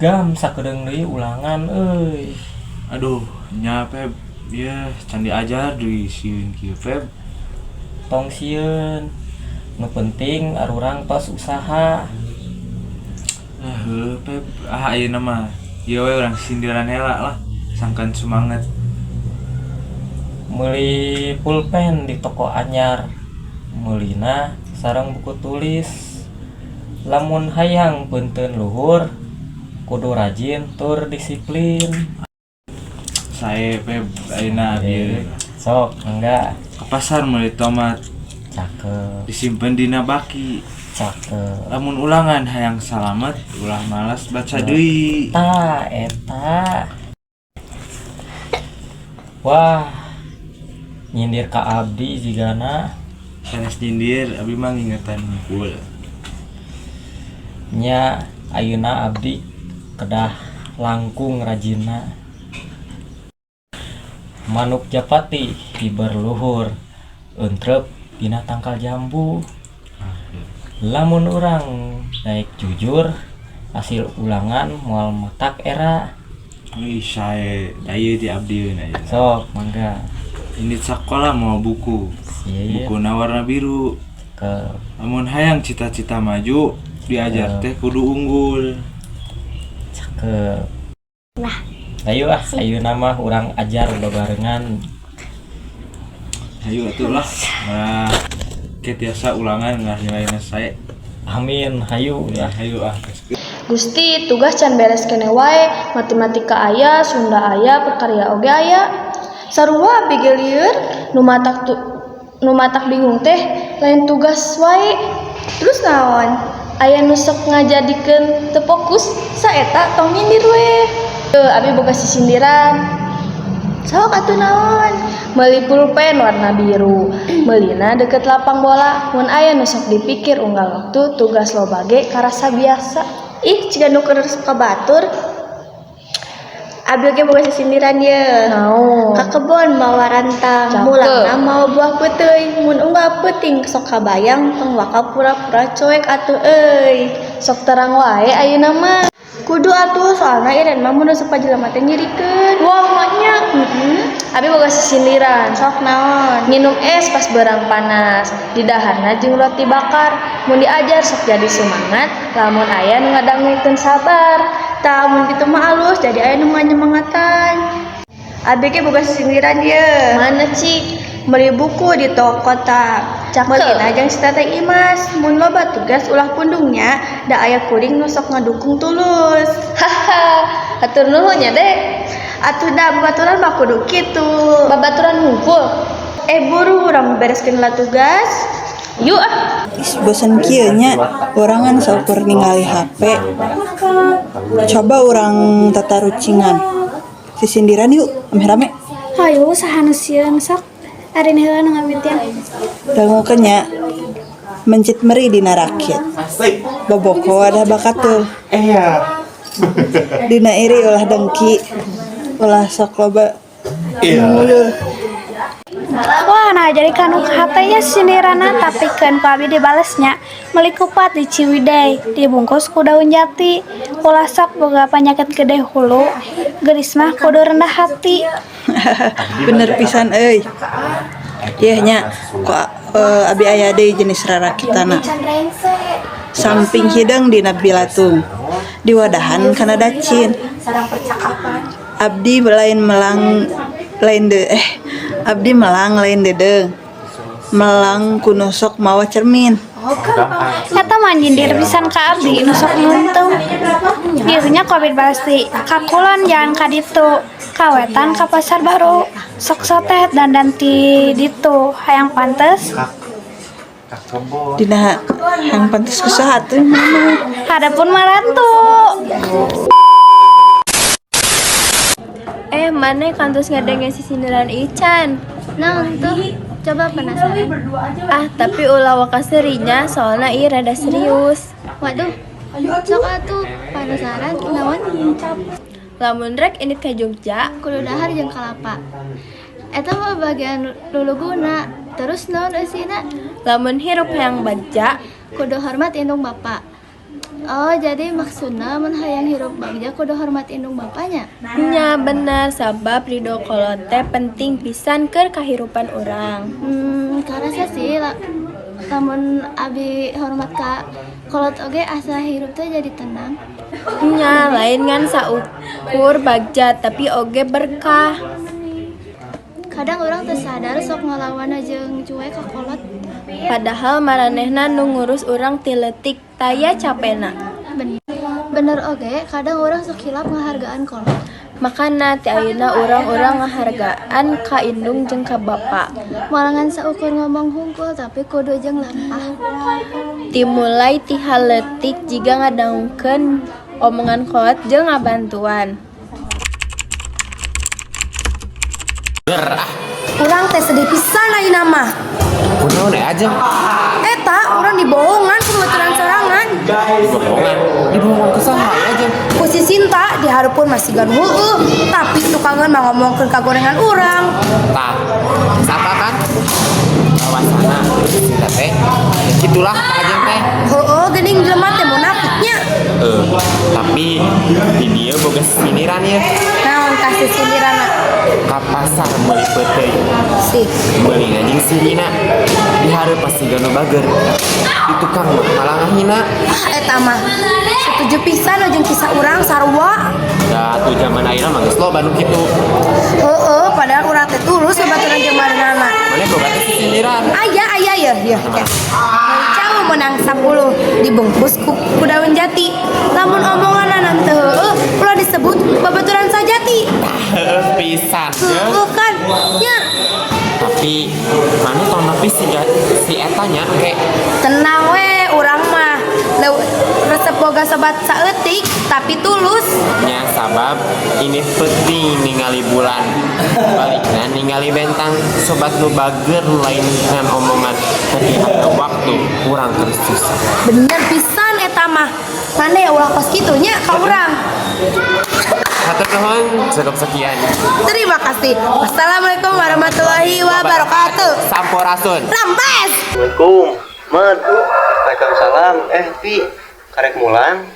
Gam sakedeung deui ulangan euy. Aduh, nya Peb, ieu can diajar deui sieun kieu Peb. Tong sieun. Nu penting arurang tos usaha. Ah heuh Peb, ah ayeuna mah ieu we urang sindiran heula lah sangkan sumanget. Meuli pulpen di toko anyar, meulina sareng buku tulis. Lamun hayang peunteun luhur, kudu rajin tur disiplin. Sae Peb, ayeuna abi Sok, mangga. Ka pasar meuli tomat. Cakep. Disimpen dina baki. Cakep. Lamun ulangan hayang salamet, ulah malas baca deui. Tah, eta. Wah, nyindir ka abdi jigana. Sanes nyindir, abi mah ngingetan hungkul. Nya, ayeuna abdi kedah langkung rajinna. Manuk japati hiber luhur, entrep dina tangkal jambu. Lamun urang daek jujur, hasil ulangan moal matak era. Wih, sae da ieu ti abdi ayeuna. Sok, mangga. Indit sakola mawa buku. Sip. Bukuna warna biru. Cakep. Lamun hayang cita-cita maju, diajar teh kudu unggul. Cakep. Ayo ah, ayeuna mah urang ajar babarengan. Hayu atuh lah. Nah, ke tiasa ulangan lah nilainya sae. Amin, hayu Ya, lah. Hayu ah. Gusti, tugas can beres keneh wae, matematika aya, Sunda aya, prakarya oge aya. Sarua abi ge lieur, nu matak bingung teh lain tugas wae. Terus naon? Aya nu sok ngajadikeun teu fokus, saeta tong nyindir we. Teu, abi boga sisindiran. Sok atuh naon? Meuli pulpen warna biru, meulina deket lapang bola. Mun aya nu sok dipikir unggal waktu, tugas loba ge karasa biasa. Ih, ciga nu keur resep ka batur. Abi oge boga sisindiran ye. Naon? Ka kebon mawa rantang, Cakep. Mulangna mawa buah peuteuy. Mun unggal peuting sok kabayang, tong waka pura-pura cuek atuh euy. Sok terang wae ayeuna mah. Kudu atuh, soalna Iren mah mun resep ka jelema teh nyerikeun. Wah, maknya. Heeh. Abi boga sisindiran. Sok naon? Nginum es pas berang panas, didaharna jeung roti bakar. Mun diajar sok jadi semangat, lamun aya nu ngadangukeun sabar. Tah, mun kitu mah alus, jadi aya nu nganyemangatan. Abi ge boga sisindiran ye. Mana cik? Meuli buku di toko kota. Cakep. Meulina jeung si Teteh Imas. Mun loba tugas ulah pundung nya, da aya kuring nu sok ngadukung tulus. Haha, hatur nuhun nya, Dek. Atuh da babaturan mah kudu kitu. Babaturan hungkul. Eh, buru urang bereskeun lah tugas. Yuk ah. Ih, bosen kieu nya, urang ngan saukur ningali HP. Coba urang tatarucingan. Sisindiran yuk, ameh rame. Hayu, saha nu sieun sok? Arin heula nu ngawitian. Dangukeun nya. Mencit meri dina rakit. Boboko wadah bakatul. Dina iri ulah dengki. Ulah sok loba nguyul. Wah, nah jadi kanu hate nya sindirana, tapi keun ku abi dibalesnya. Meuli kupat di Ciwidey, dibungkus ku daun jati. Ulah sok boga panyakit gede hulu, geulis mah kudu rendah hati. Bener pisan euy. Yeuh nya, ku abi aya deui jenis rarakitana. Samping hideung dina bilatung. Diwadahan kana dacin. Abdi lain melang lain de eh abdi melang lain dedeung. Melang ku nu sok mawa cermin. Eta mah nyindir pisan ka abdi nu sok nuntung. Ieu nya ku abi dibales ti ka kulon jalan ka ditu, ka wetan ka pasar baru. Sok sotet dandan ti ditu, hayang pantes. Dina hayang pantes ku saha atuh mah? Hareupeun maratu. Eh, maneh kantos ngadenge sisindiran Ican? Naon tuh? Coba penasaran. Ah, tapi ulah waka seurinya, soalna ieu rada serius. Waduh. Sok atuh, penasaran naon? Lamun rek indit ka Jogja, Kudu dahar jeung kalapa. Eta mah bagian luluguna. Terus naon eusina? Lamun hirup hayang bagja, Kudu hormat indung bapa. Oh, jadi maksudna mun hayang hirup bagja kudu hormat indung bapanya. Nya bener, sabab ridho kolot teh penting pisan keur kahirupan urang. Karasa sih lamun abi hormat ka kolot oge asa hirup teh jadi tenang. Nya lain ngan saukur bagja, tapi oge berkah. Kadang urang teu sadar sok ngalawan jeung cuek ka kolot. Padahal maranehna nu ngurus urang ti leutik, taya capena. Bener oge, kadang urang sok hilap ngahargaan kolot. Makana ti ayeuna urang-urang ngahargaan ka indung jeung ka bapa. Moal ngan saukur ngomong hungkul, tapi kudu jeung lampah. Timulai ti hal leutik jiga ngadangukeun omongan kolot jeung ngabantuan. Urang teh sedih pisan ayeuna mah. Kunaon ya aja? Eta urang dibohongan ku baturan sorangan. Bohongan. Dibohongan ku saha aja? Ku si Sinta dihareupeun masih gan heueuh, tapi tukangeun mah ngomongkeun kagorengan urang. Tah, siapa kan? Bahwasana Sinta teh gitulah ka Ajeng teh. Heueuh, geuning jelema teh munafiknya. Eh, tapi di dieu boga sindiran ya. Naon kasih sindiranna? Ka pasar meuli peuteuy. Sih. Meulina jeung si Rina. Dihareup pasti nu bager. Di tukang mah malah ngahina. Ah, eta mah setuju pisan jeung kisah urang sarua. Da tuh zaman ayeuna mah geus loba nu kitu. Heeh, padahal urang teh tulus babaturan jeung maranehna. Maneh boga teh sindiran? Aya, aya ya, ya. Meuli cau menang 10 dibungkus ku daun jati. Lamun omongan teu heueuh, ulah disebut babaturan sajati. Heueuh pisan. Heueuh kan? Nya. Tapi maneh tong nepi si eta nya ke. Tenang we, urang mah resep boga sobat saeutik tapi tulus. Nya sabab ini penting ningali bulan balikna ningali bentang, sobat nu bager lain ngan omongan, tapi ada waktu kurang keur susah. Bener pisan eta mah. Maneh ulah kos kitu nya ka urang. Hatur nuhun, cukup sekian. Terima kasih. Wassalamualaikum warahmatullahi wabarakatuh. Sampurasun. Rampes. Assalamualaikum, Mat. Waalaikumsalam. Eh, Pi, karek mulang?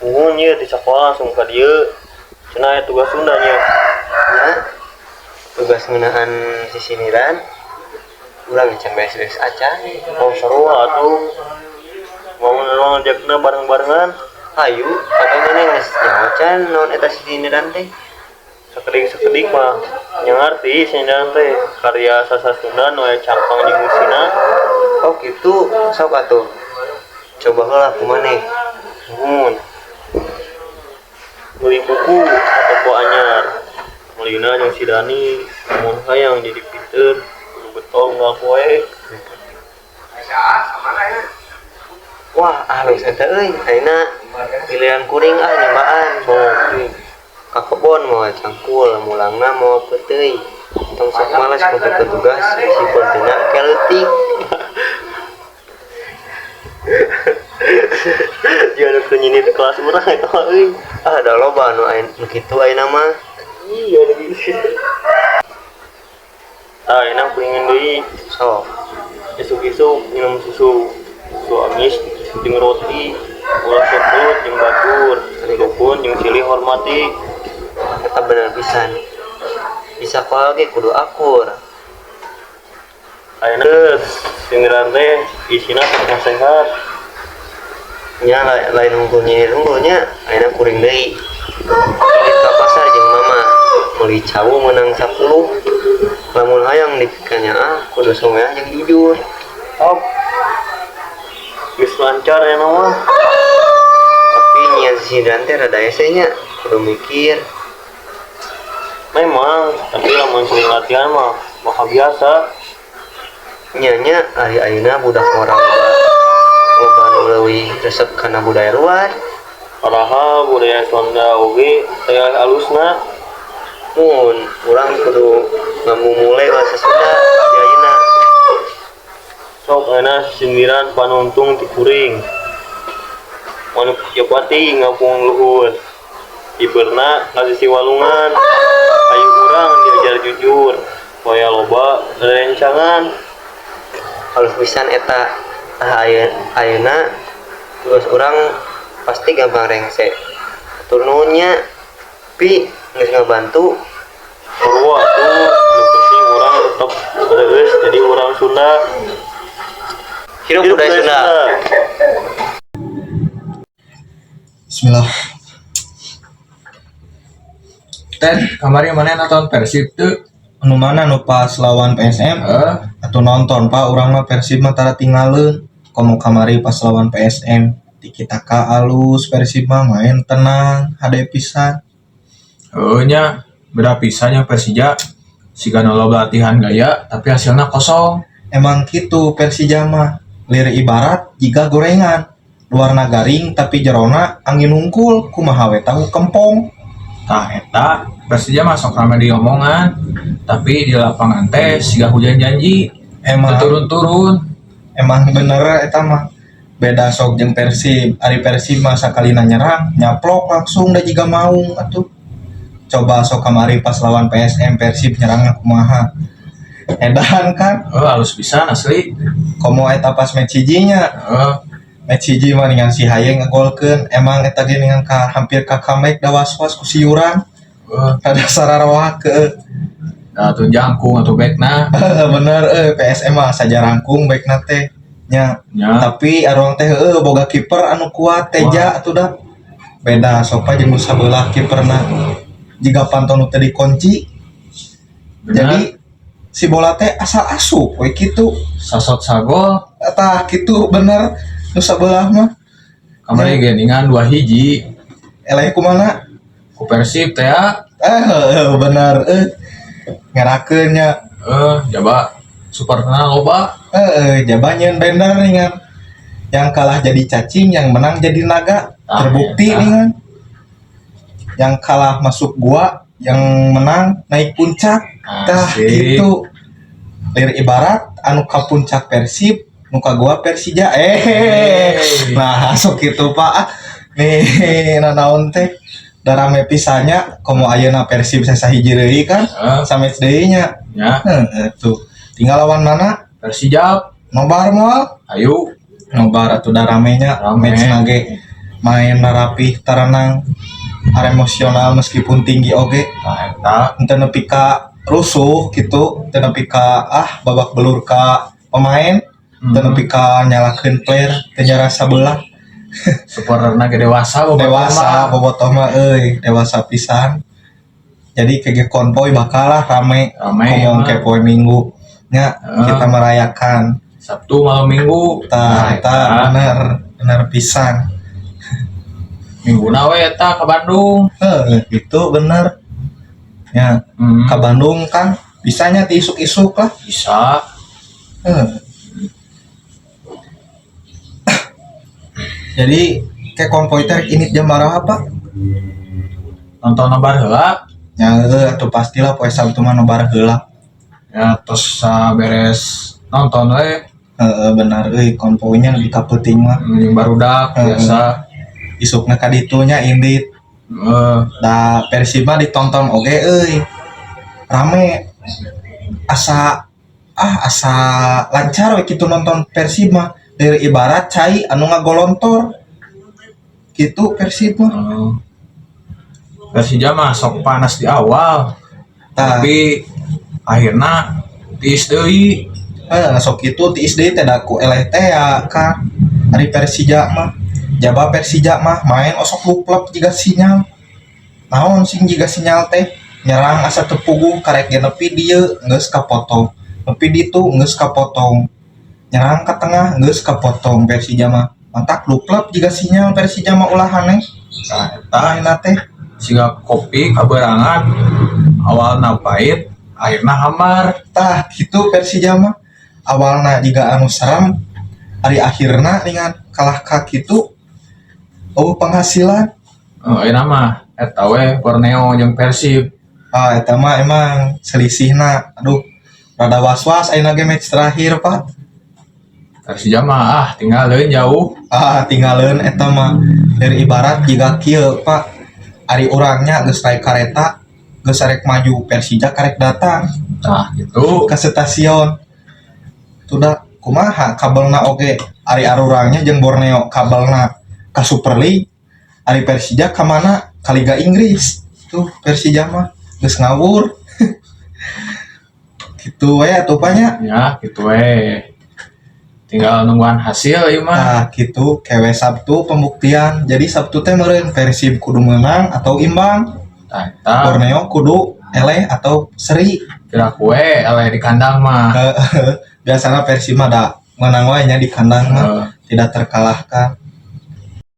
Muhun, ieu di sekolah langsung ka dieu. Cenah aya tugas Sunda nya. Ya, tugas ngeunaan sisindiran. Urang can beres-beres acan. Oh, seru atuh. Mau urang ngajakna bareng-barengan. Hayu, tapi maneh geus nyaho can naon eta sisindiran teh? Sakedik-sakedik mah nya ngarti sindiran teh karya sastra Sunda nu aya cangkang jeung eusina. Oh gitu, sok atuh. Coba heula ku maneh. Muhun. Meuli buku ka toko anyar. Meulina jeung si Dani, mun hayang jadi pinter kudu getol unggal poe. Wah, alus eta euy. Ayeuna giliran kuring ah nyobaan. Sok. Ka kebon mawa cangkul, mulangna mawa peuteuy. Tong sok males ngumpulkeun tugas, bisi pentingna ke leutik. Jangan nu nyindir di kelas urang eta mah euy. Ah, da loba nu aya nu kitu ayeuna mah. Iya lagi. Ah, enak kuringin deui. Sok. Isuk-isuk minum susu. Susu amis jeung roti. Ulah sok gelut jeung batur. Rukun jeung silih hormati. Eta bener pisan. Di sakola ge kudu akur. Ayeuna geus sindiran teh isina nasihat. Nya lain hungkul nyindir hungkul nya, ayeuna kuring deui. Ulin ka pasar jeung mama, meuli cau meunang 10. Lamun hayang dipikanyaah kudu someah jeung jujur. Op. Geus lancar ayeuna mah. Tapi nyian sisindiran teh rada hese nya, kudu mikir. Memang, tapi lamun sering latihan mah bakal biasa. Nya nya ari ayeuna budak ngora loba nu leuwih resep kana budaya luar. Padahal budaya Sunda oge teh alusna. Mun urang kudu ngamumule bahasa Sunda di ayeuna. Sok ayeuna sindiran panuntung ti kuring. Manuk japati ngapung luhur. Ibeurna ka sisi walungan. Hayu urang diajar jujur. Supaya loba rerencangan. Halus pisan eta. Tah, ayeuna tugas urang Pasti gampang rengse. Hatur nuhun nya. Pi, geus ngabantu. Sarua atuh, nu penting urang tetep reueus jadi urang Sunda. Hirup budaya Sunda. Bismillah. Ten, kamari mana nonton Persib tuh? Anu mana, nu pas lawan PSM? Eh, Atau nonton, Pak, urang mah Persib mah tara tinggaleun. Komo kamari pas lawan PSM. Tiki taka alus Persib mah, main tenang, hade pisan. Oh nya, beda pisan nya Persija. Siga nu loba latihan gaya, tapi hasilnya kosong. Emang gitu Persija mah. Lir ibarat jiga gorengan. Luarna garing tapi jerona angin hungkul, kumaha we tahu kempong. Tah eta, Persija mah sok rame di omongan, tapi di lapangan teh siga hujan janji, Emang teu turun-turun. Emang bener eta mah. Beda sok jeung Persib. Ari Persib mah sakalina nyerang, nyaplok langsung da jiga maung atuh. Coba sok kamari pas lawan PSM Persib nyerang kumaha. Edan kan? Oh, halus pisan asli. Komo eta pas match hijinya. Oh, Match hiji mah dengan si Haye ngegolkeun. Emang eta ge dengan ka hampir ka comeback da was-was ku si Yuran. Oh, Rada sararoak ke. Nah, tuh jangkung atau backna. Bener PSM mah saja rangkung backna teh nya. Nya. Tapi arurang teh heueuh boga kiper anu kuat, Teja atuh da. Beda sopa jeung nu sabelah kiperna. Jiga panto nu teu dikunci. Bener. Jadi si bola teh asal asup we kitu. Sasot sagol, Tah kitu bener nu sabelah mah. Kamari geningan 2-1. Eleh kumana? Ku Persib teh ya. Eh heueuh, bener ngerakeun nya. Eh, jaba supporterna loba. Heeh, jaba nyeun bener nih kan. Yang kalah jadi cacing, yang menang jadi naga. Ah, Terbukti eta. nih kan. Yang kalah masuk gua, yang menang naik puncak. Tah Asik. gitu. Lir ibarat anu ka puncak Persib, nu ka gua Persija. Hey. Nah, sok gitu Pak. Ah, nih nanaon teh da rame pisannya komo ayeuna Persib sesa hiji deui kan. Eh, Sames deui nya. nya, Heeh, tuh. Tinggal lawan mana? Persija, Nobar moal? Ayo. Nobar atuh da ramenya. Rame. Match nage main rapih, tarenang, emosional meskipun tinggi oge. Tah eta. Henteu nepi ka rusuh gitu, teu nepi ka babak belur ka pemain, teu nepi ka nyalakeun player, teu nyarasa belah. Supporterna ge dewasa bobotoh Dewasa mah. Bobotoh mah euy, dewasa pisan. Jadi kege konvoy bakal lah rame. Rame, ngomong mah. ke poe Minggu nya Heeh. kita merayakan. Sabtu malam Minggu. Tah Nah, eta bener bener pisan. Minggu we eta ke Bandung. Heeh, itu bener ya. Ke Bandung kan bisanya ti isuk-isuk lah. Bisa. Heeh. Jadi ke konvoy teh ini jam berapa, Pak? Nonton nobar heula. Ya heueuh atuh pastilah poe Sabtu mah nobar heula. Ya terus beres nonton we. Heeh, benar euy, konvoynya lebih ka peuting mah. Jeung barudak biasa. Isukna ka ditu nya indit. Heeh. Da Persib mah ditonton oge euy. Rame. Asa asa lancar we kitu nonton Persib mah. Dari ibarat cai anu ngagolontor. Kitu Persib mah. Oh. Persija mah sok panas di awal. Tah. Tapi akhirna tiis deui. Eh, sok kitu tiis deui teh da ku eleh teh ya kan. Ari Persija mah. Jaba Persija mah main osok luplep jiga sinyal. Naon sing jiga sinyal teh? Nyerang asa teu puguh, karek ge nepi dieu geus kapotong. Nepi ditu geus kapotong. Nyerang ke tengah geus kapotong Persija mah. Matak luplep jiga sinyal Persija mah ulah aneh. Tah eta Maenna teh siga kopi kaberangan, awalna pahit akhirna hambar. Tah kitu Persija mah. Awalna jiga anu serem, ari akhirna dengan kalah ka kitu oh penghasilan. Oh, ayeuna mah eta we Borneo jeung Persib. Ah, eta mah emang selisihna aduh rada was-was ayeuna ge match terakhir, Pak. Persija mah tinggalin jauh. Ah, tinggalin eta mah dari ibarat jiga kieu, Pak. Ari urangnya geus naik kareta, geus arek maju Persija karek datang. Tah gitu. Ke stasiun. Tuh kumaha kabelna oge ari arurangnya jeung Borneo kabelna ka Super League. Ari Persija ka mana? Ka Liga Inggris. Tuh Persija mah geus ngawur. Gitu we atuh, Pak, nya. Ya, gitu we. Tinggal nungguan hasil ieu mah. Nah, gitu kewe Sabtu pembuktian. Jadi Sabtu teh meureun Persib kudu menang atau imbang. Tah eta. Borneo kudu eleh atau seri. Kira we eleh di kandang mah. Biasanya Persib mah da menang wae nya di kandang mah, tidak terkalahkan.